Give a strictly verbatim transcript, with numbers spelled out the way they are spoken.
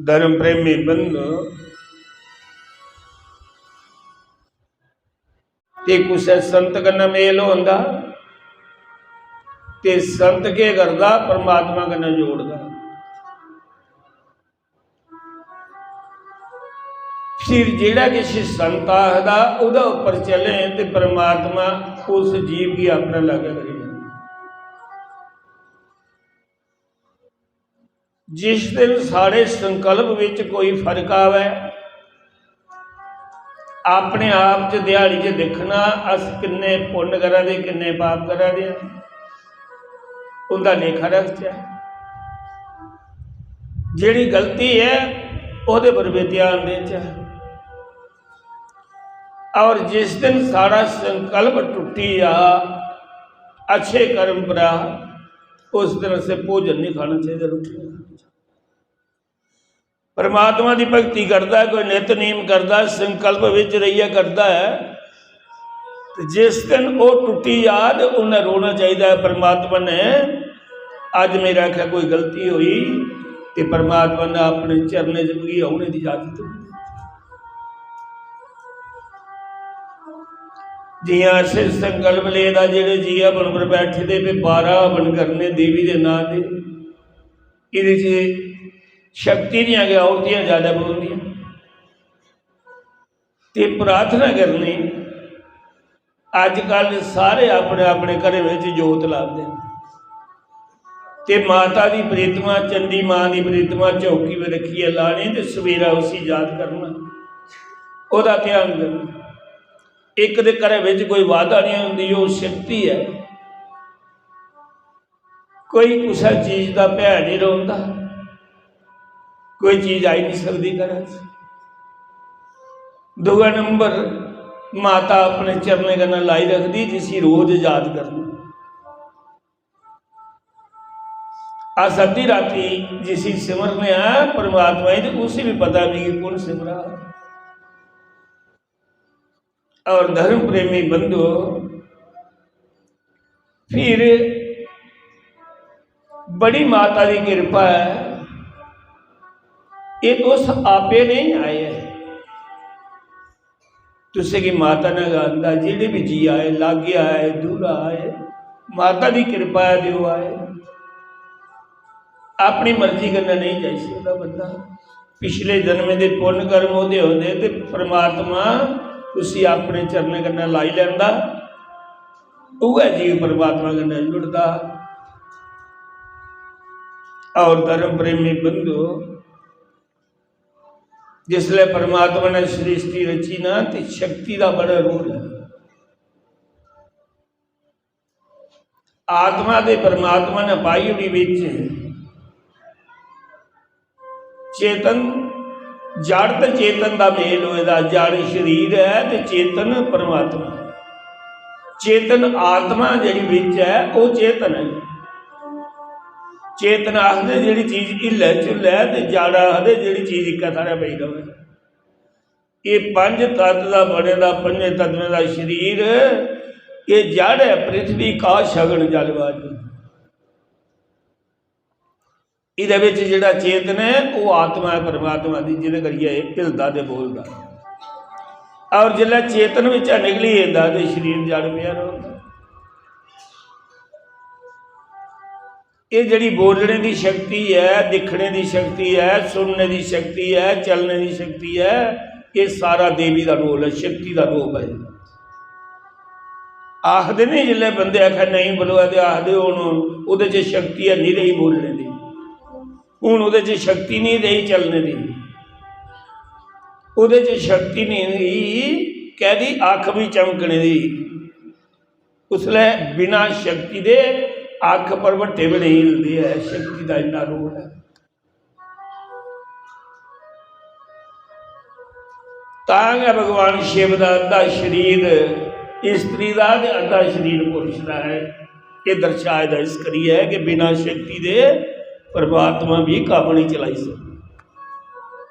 धर्म प्रेमी बंधु, ते कुसै संत कन्नै मेल होंदा ते संत केह् करदा? परमात्मा कन्नै जोड़दा। फिर जेह्ड़ा किश संत आखदा, ओह्दे उप्पर चले ते परमात्मा उस जीव गी अपने लागै करी लैंदा। जिस दिन साढ़े संकल्प विच कोई फर्क आवै, अपने आप च दिहाड़ी च दिक्खना, अस किन्ने पुन्न करा दे, किन्ने पाप करा दे आं, उं'दा लेखा रखचै। जेह्ड़ी गलती ऐ, ओह्दे पर बी ध्यान देचै। और जिस दिन साढ़ा संकल्प टुट्टी जा अच्छे कर्म परा, उस दिन असें भोजन नहीं खाना चाहिए, रुट्टी नहीं खानी चाहिए। परमात्मा दी भक्ति करदा है, कोई नित नियम करदा है, संकल्प विच रहियै करदा है, ते जिस दिन ओह् टुट्टी जा ते उन्नै रोना चाहिदा है परमात्मा ने, "अज्ज मेरे आखेआ कोई गलती होई," ते परमात्मा ने अपने चरणें च मिगी औने दी इजाजत दित्ती। जियां असें संकल्प लेदा, जेह्ड़े जी हवन पर बैठे दे, भी बारां हवन करने देवी दे नांऽ दे, एह्दे च शक्ति दियां गै आहुतियां ज्यादा पौंदियां। ते प्रार्थना करनी, अजकल सारे अपने अपने घरें बिच जोत लांदे न। ते माता दी प्रीतमा, चंडी मां दी प्रीतमा चौकी पर रक्खियै लानी ते सवेरा उसी याद करना, ओह्दा ध्यान करना। इक ते घरै बिच कोई बाधा नहीं होंदी, ओह् शक्ति ऐ। कोई कुसै चीज दा भै नहीं रौंह्दा, कोई चीज आई नहीं सकदी घरै च। दूआ नंबर, माता अपने चरणें कन्नै लाई रखदी, जिसी रोज याद करना। अस अद्धी राती जिसी सिमरने आं परमात्मा गी, ते उसी भी पता मिगी कु'न सिमरा। और धर्म प्रेमी बंधु, फिर बड़ी माता दी किरपा ऐ, एह् तुस आपे नहीं आए, तुसें गी माता ने गै आंदा। जेह्ड़े भी जी आए, लाग्गे आए, दूरा आए, माता दी किरपा ऐ, देओ आए। अपनी मर्जी कन्नै नहीं जाई सकदा बंदा। पिछले जन्में दे पुन्न कर्म ओह्दे होंदे ते परमात्मा उसी अपने चरणें कन्नै लाई लैंदा, उ'ऐ जीव परमात्मा कन्नै जुड़दा। और धर्म प्रेमी बंधु, जिसलै परमात्मा ने सृष्टि रची ना, ते शक्ति दा बड़ा रोल है। आत्मा ते परमात्मा ने पाई ओड़ी बिच। चेतन, जड़ ते चेतन दा मेल होए दा, जड़ शरीर ऐ ते चेतन परमात्मा। चेतन आत्मा जेह्ड़ी बिच ऐ, ओह् चेतन ऐ। चेतन आखदे जेह्ड़ी चीज हिल्लै झुल्लै, ते जड़ आखदे जेह्ड़ी चीज इक्कै थाह्रै पेई र'वै। एह् पंज तत्त दा बने दा, पंजे तत्वें दा शरीर, एह् जड़ ऐ पृथ्वी, काश, अगन, जल, वायु। एह्दे बिच जेह्ड़ा चेतन ऐ, ओह् आत्मा ऐ परमात्मा दी, जेह्दे करियै एह् हिलदा ते बोलदा। और जिसलै चेतन बिच्चा निकली जंदा ते शरीर जड़ पेआ रौंह्दा। एह् जेह्ड़ी बोलने दी शक्ति ऐ, दिक्खने दी शक्ति ऐ, सुनने दी शक्ति ऐ, चलने दी शक्ति ऐ, एह् सारा देवी दा रोल ऐ, शक्ति दा रूप ऐ। आखदे नी, जिसलै बंदे आखै नेईं बलोऐ ते आखदे हून ओह्दे च शक्ति है नहीं रेही बोलने दी, हून ओह्दे च शक्ति नहीं रेही चलने दी, ओह्दे च शक्ति नहीं रेही कैह्दी? अक्ख भी चमकने दी। उसलै बिना शक्ति दे अक्ख भरभट्टे बी नेईं हिलदे ऐ, शक्ति दा इन्ना रोल ऐ। तां गै भगवान शिव दा अद्धा शरीर स्त्री दा ते अद्धा शरीर पुरुष दा ऐ। एह् दर्शाए दा इस करियै ऐ कि बिना शक्ति दे परमात्मा बी कम्म नेईं चलाई सकदा।